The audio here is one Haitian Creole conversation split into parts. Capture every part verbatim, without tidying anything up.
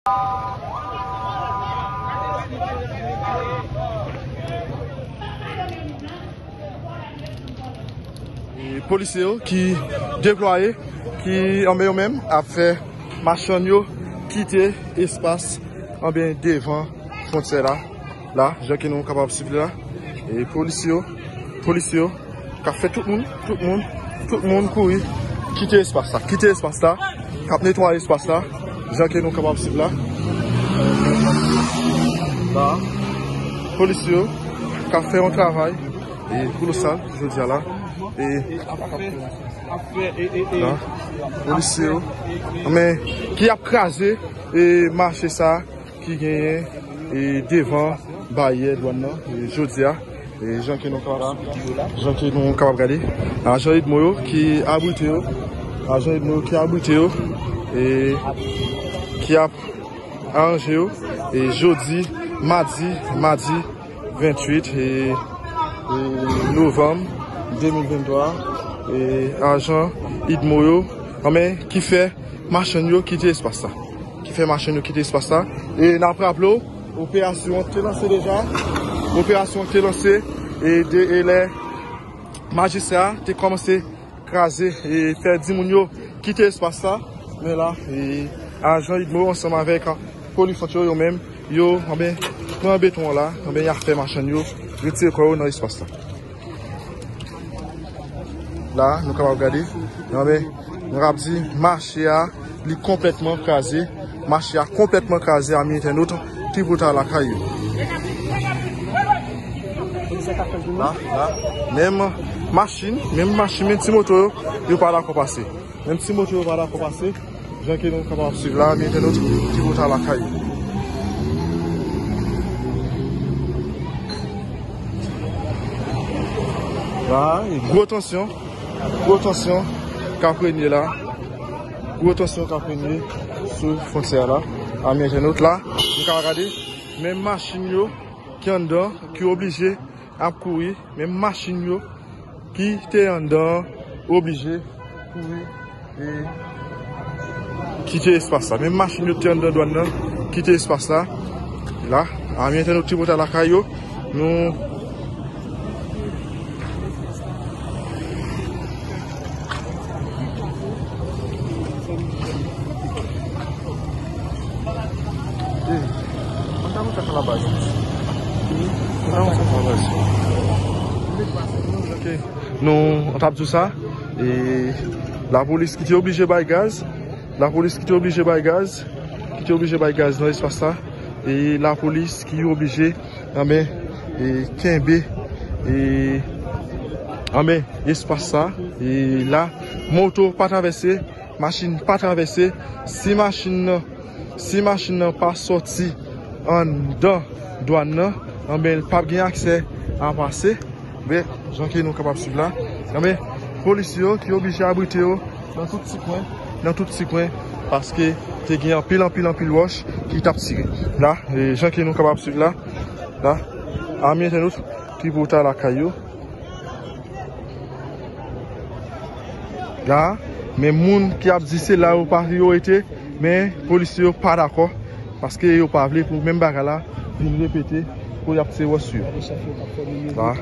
E polisye yo ki deplwaye, ki anben yo menm ap fè machann yo kite espas anben devan fwontyè la. La, jan ke nou kapab swiv la. E polisye yo, polisye yo k ap fè tout moun, tout moun, tout moun kouri kite espas la, kite espas la, k ap netwaye espas la, jan ke nou kapab swiv la. La, polisye yo k ap fè yon travay e kolosal jodi a la. E la, polisye yo, men, ki ap kraze e mache sa ki genyen e devan baryè dwàn nan e jodi a. E jan ke nou kapab, jan ke nou kapab gade, ajan UDMO yo ki abrite yo, ajan UDMO yo ki abrite yo e ki ap aranje yo. E jodi, madi, madi venntuit e, e novanm de mil venntwa, e ajan UDMO yo, anben, ki fè machann yo kite espas la. Ki fè machann yo kite espas la. E n ap raple w, operasyon an te lanse deja. Operasyon an te lanse e de, e lè majistra te kòmanse kraze e fè di moun yo kite espas la. Men la, e ajan UDMO ansanm avèk, a, polis fwontyè yo, yo menm, yo, anben, pran beton an la, anben, y ap fè machann yo retire kò yo nan espas la. La, nou kapab gade, anben, nou kapab di mache a, li konplètman kraze. Mache a konplètman kraze, ami entènot, tripotay lakay yo. La, la, menm machin, menm machin, menm ti moto yo, yo pa dakò pase. Menm ti moto yo pa dakò pase. Jan ke nou kapab swiv la, ami entènot, tripotay lakay yo. La, e gwo tansyon, gwo tansyon k ap renye la. Gwo tansyon k ap renye sou fwontyè la. Ami entènot, la, nou ka gade, menm machin yo ki anndan, ki oblije ap kouri, menm machin yo ki te anndan an oblije kouri e kite espas la. Menm machin yo ki te anndan dwàn nan kite espas la. La, ami entènot, tripotay lakay yo, nou Ok. Nou, an t ap di w sa, e lapolis ki te oblije bay gaz, lapolis ki te oblije bay gaz, ki te oblije bay gaz nan espas la, e lapolis ki oblije, anben, e kenbe, e, anben, espas sa, e la, moto pa travèse, machin pa travèse. Si machin nan, si machin nan pa sòti anndan dwàn nan, anben, l p ap gen aksè a pase. Men, jan ke nou kapab swiv la, anben, polisye yo ki oblije abrite yo nan tout ti kwen, nan tout ti kwen, paske te gen anpil, anpil, anpil wòch ki t ap tire. La, e, jan ke nou kapab swiv la, la, ami entènot, tripotay lakay yo. La, men moun ki ap di se la yo pa yo rete, men polisye yo pa dakò, paske yo pa vle pou menm bagay la vin repete, pou y ap tire wòch sou yo. La,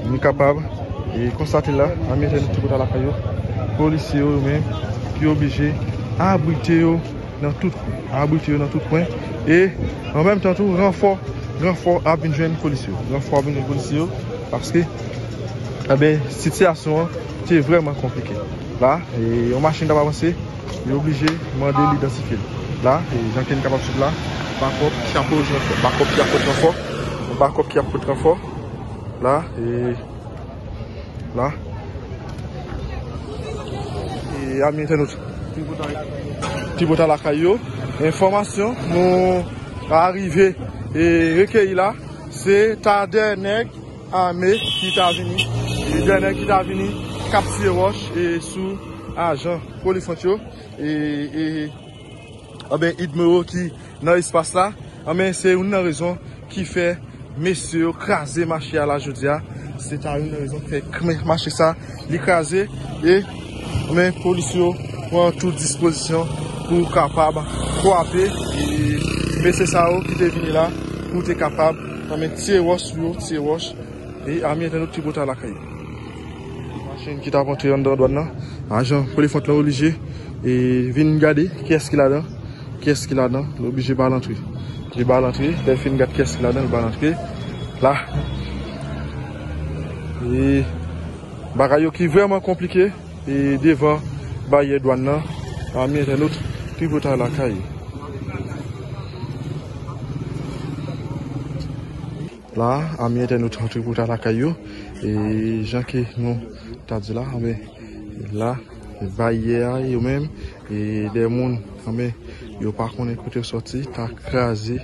nou kapab e konstate la, nan mitan tout tripotay lakay yo, polisye yo, yo menm, ki oblije abrite yo nan tout kwen, abrite yo nan tout kwen. E an menm tan tou, ranfò, ranfò ap vin jwenn polisye yo. Ranfò ap vin jwenn polisye yo, paske, enben, sitiyasyon an te vrèman konplike. La, e yon machin t ap avanse, yo oblije mande l idantifye l. La, e jan ke n kapab swiv la, bakòp ki ap pote ranfò, bakòp ki ap pote ranfò, bakòp ki ap pote ranfò. La, e la. E, ami entènot, tripotay lakay yo, enfòmasyon nou arive e rekeyi la, se ta de nèg ame ki ta vini, e de nèg ki ta vini k ap tire wòch e sou ajan polis fwontyè yo, e, e, anben, UDMO yo ki nan espas la, anben, se youn nan rezon ki fè mesye yo kraze mache a la jodi a. Se ta youn nan rezon ki fè k-, mache sa, li kraze, e, anben, polis yo pran tout dispozisyon Pou kapab kwape e mesye sa yo ki te vini la pou te kapab nan men tire wòch sou yo, tire wòch e ami entènot tripotay lakay. Machin ki t ap antre anndan dwàn nan, ajan Polifwont lan oblije e vin gade kiyès ki ladan, kiyès ki ladan, li oblije ba l antre. Li ba l antre, lè l fin gad kiyès ki ladan, li ba l antre. La. E bagay yo ki vrèman konplike e devan baryè dwàn nan, ami entènot tripotay lakay. La, ami entènot tripotay lakay yo, e jan ke nou ta di la, anben, la, baryè a yo menm, e de moun, anben, yo pa konnen kote yo sòti, ta kraze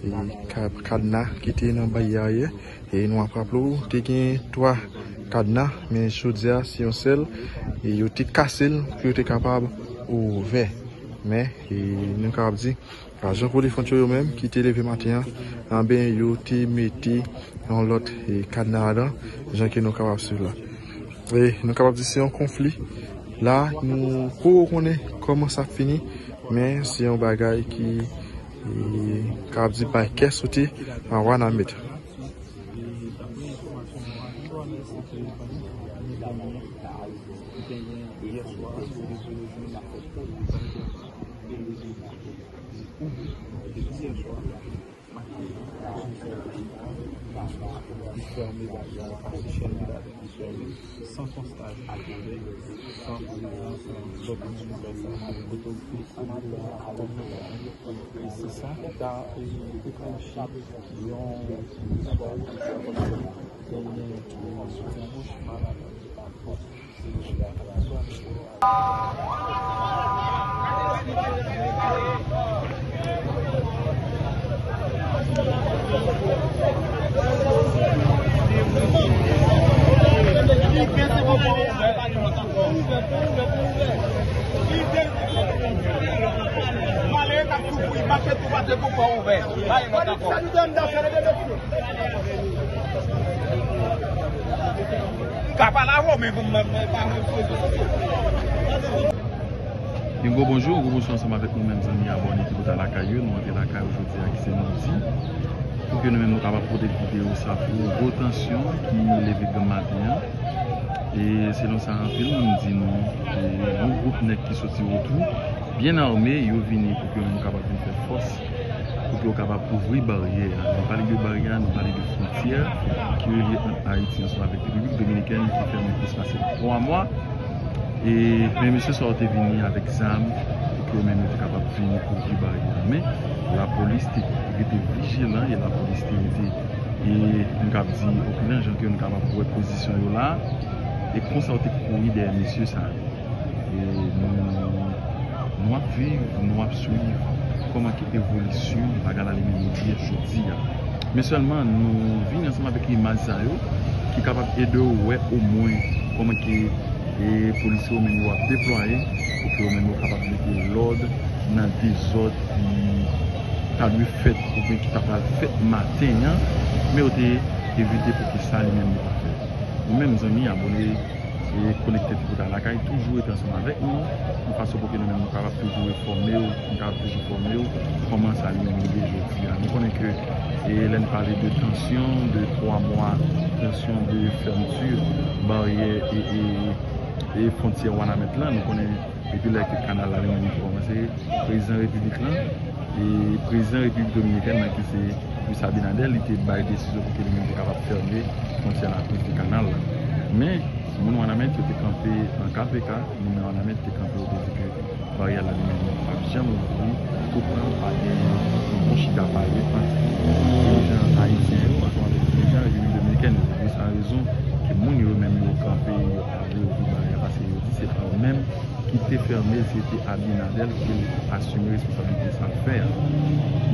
e ka- kadna ki te nan baryè a yè. E nou ap raple w, te gen twa kadna, men jodi a, se yon sèl, e yo te kase l pou yo te kapab ouvè. Men, e nou kapab di, ajan Polifwont yo, yo menm, ki te leve maten an, anben, yo te mete yon lòt e kadna ladan, jan ke nou kapab swiv la. E nou kapab di se yon konfli. La, nou poko konnen kòman sa ap fini, men se yon bagay ki, e, kapab di bay kè sote a Wanament. Li fèmen bagay la, pase chèn li ladan, li fèmen san konsta jidisye, san prezans lòt moun ki fè sa, otorite sivil la, kòm nou ta di. E se sa ki ta, e, deklanche yon, genyen, e, soutyen wouj malad. Yon gwo bonjou, gwo bonjou ansanm avèk nou menm zanmi abòne ki kontan lakay yo. Nou antre lakay ou jodi a ki se madi. Pou ke nou menm nou kapab pote videyo sa pou gwo tansyon ki leve granm maten an. E selon sa anpil moun di nou, e yon gwoup nèg ki soti Wotou, byen ame, yo vini pou ke nou kapab vin fè fòs pou ke yo kapab ouvri baryè a. Nou pale de baryè a, nou pale de fwontyè ki relye ant Ayiti ansanm avèk Repiblik Dominikèn ki fèmen plis pase twa mwa. E, men mesye sa yo te vini avèk zam pou ke yo menm yo te kapab vini ouvri baryè a. Men, lapolis te rete vijilan e lapolis te rete, e, nou kab di, okilan jan ke nou kapab wè pozisyon yo la. E konsa yo te kouri dèyè mesye sa yo. E nou, nou ap viv, nou ap swiv kòman ke evolisyon bagay la li menm li ye jodi a. Men sèlman nou vini ansanm avèk imaj sa yo ki kapab ede w wè omwen kòman ke, e, polisye yo menm yo ap deplwaye pou ke yo menm yo kapab mete lòd nan dezòd ki ta dwe fèt oubyen ki ta pral fèt maten an, men yo te evite pou ke sa li menm li pa fèt. Ou menm zanmi abòne e konekte Tripotay Lakay, toujou rete ansanm avèk nou, yon fason pou ke nou menm nou kapab toujou enfòme w, nou kapab toujou fòme w kòman sa li menm rive jodi a. Nou konnen ke, e, lè n pale de tansyon, de twa mwa, tansyon de fèmti baryè e, e, e fwontyè Wanament lan, nou konnen depi lè ke kanal la li menm li kòmanse, prezidan repiblik lan, e prezidan Repiblik Dominikèn nan ki se Luis Abinader, li te bay desizyon pou ke li menm te kapab fèmen fwontyè la, akoz de kanal la. Men, moun Wanament yo te kanpe an K P K, moun nan Wanament te kanpe, yo te di ke baryè la li menm li p ap janm ouvri, toutan pa gen yon bon chita pale ant dirijan ayisyen yo ansanm avèk dirijan Repiblik Dominikèn yo. Se pou sa rezon ke moun yo menm yo kanpe, yo pa vle ouvri baryè a, paske yo di se pa yo menm ki te fèmen, se te Abinader ki te asime responsablite sa l fè a.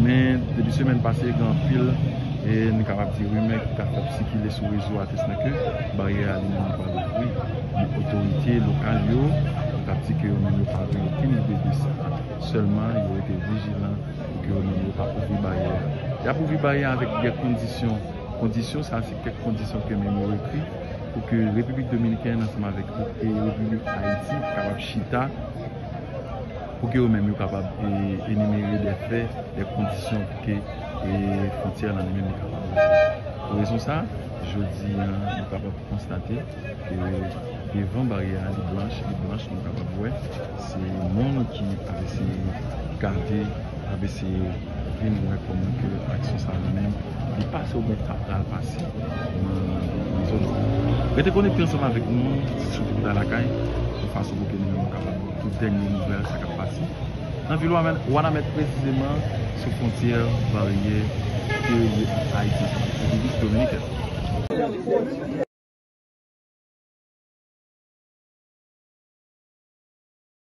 Men, depi semèn pase, gen anpil, e, nou kapab di, rimè ki t ap sikile sou rezo a, te sanble ke baryè a li menm li pral ouvri. Men otorite lokal yo, yo t ap di ke yo menm yo pa gen okenn ide de sa. Sèlman, yo rete vijilan pou ke yo menm yo pa ouvri baryè a. Y ap ouvri baryè a avèk de kondisyon. Kondisyon sa, se kèk kondisyon ke menm yo ekri pou ke Repiblik Dominikèn ansanm avèk, e, Repiblik Ayiti kapab chita Pou ke yo menm yo kapab e, enimere de fè, de kondisyon pou ke e, fwontyè lan li menm li kapab ouvri. Pou rezon sa, jodi a, nou kapab konstate ke devan baryè a, li blanch, li blanch, nou kapab wè se moun ki ap eseye gade, ap eseye vin wè kòman ke aksyon sa a li menm li pase oubyen sa pral pase nan, nan zòn sa. Rete konekte ansanm avèk nou sou Tout Bagay Lakay, yon fason pou ke nou menm nou kapab tout dènye nouvèl sa k ap pase nan vil Wanament, Wanament presizeman sou fwontyè baryè ke li ant Ayiti ansanm ak Repiblik Dominikèn.